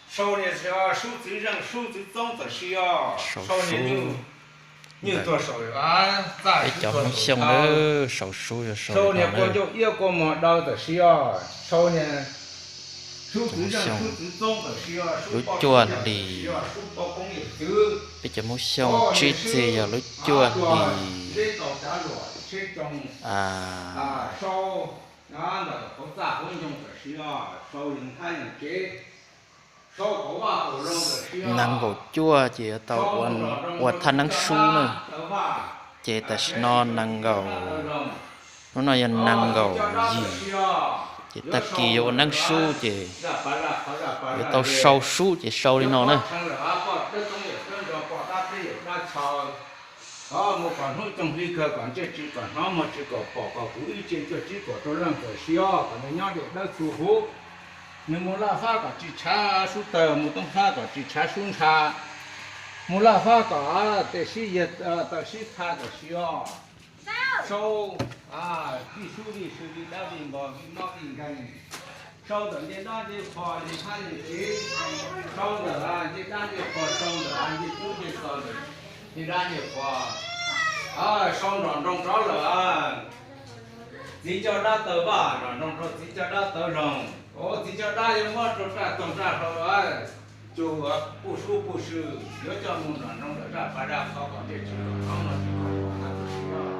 Sau niag sub txwv zeej sub txwv txoob tam sim os, sau niag nyuj tuag saum, peb cov Hmoob Xyooj, sau sub yog sau niag quaj ncauj iab quaj mos daw tam sim os, sau niag sub txwv zeej sub txwv txoob tam sim os, lub cuaj hlis, peb cov Hmoob Xyooj tsib txig yog lub cuaj hlis, sau ntawm hauv txaj hauv ncoo tam sim os, sau yees thab yees tsev, sau hauv vaj hauv zoo tam sim os, nees nkaum cuaj ces yuav tau ua thaj neeb sub na. Ces tam sim no nees nkaum, hnub no yog nees nkaum yim, ces tag kis yuav ua neeb sub ces yuav tau sau sub ces sau li no na. Mus kom hnub coog hli kawg, kom ntsej tsis kom hnov, muag tsis kom pom, kom kuv ib ce cuaj tsib kom rau leej tam sim os, kom nws nyob dawb txhua huv. Nws mus laj fab kom tsis tshav sub tawg, mus toob fab kom tsis tshav sub ntsha. Mus laj fab kom tej sib yag taw sib tha tam sim os. Sau, tij sub vij sw vij dab vij npog vij mob vij nkeeg. Sau ntawm ncej dab ncej qhua ncej thab ncej tsev. Sau ntawm ncej dab ncej qhua, sau ntawm ncej cub ncej xos ntawm ncej dab ncej qhua. Sau nrom nroos rov lawm. Txiv coj dab taw vaj, nrom nroos rau txiv coj dab taw loog. Txiv coj dab yuav muab rau raj toog raj hlau. Cug puj sub puj sw, yuav coj mus nrom nroos lawm raj pas raj qhov kom ntsej tsis kom hnov, muag tsis kom pom.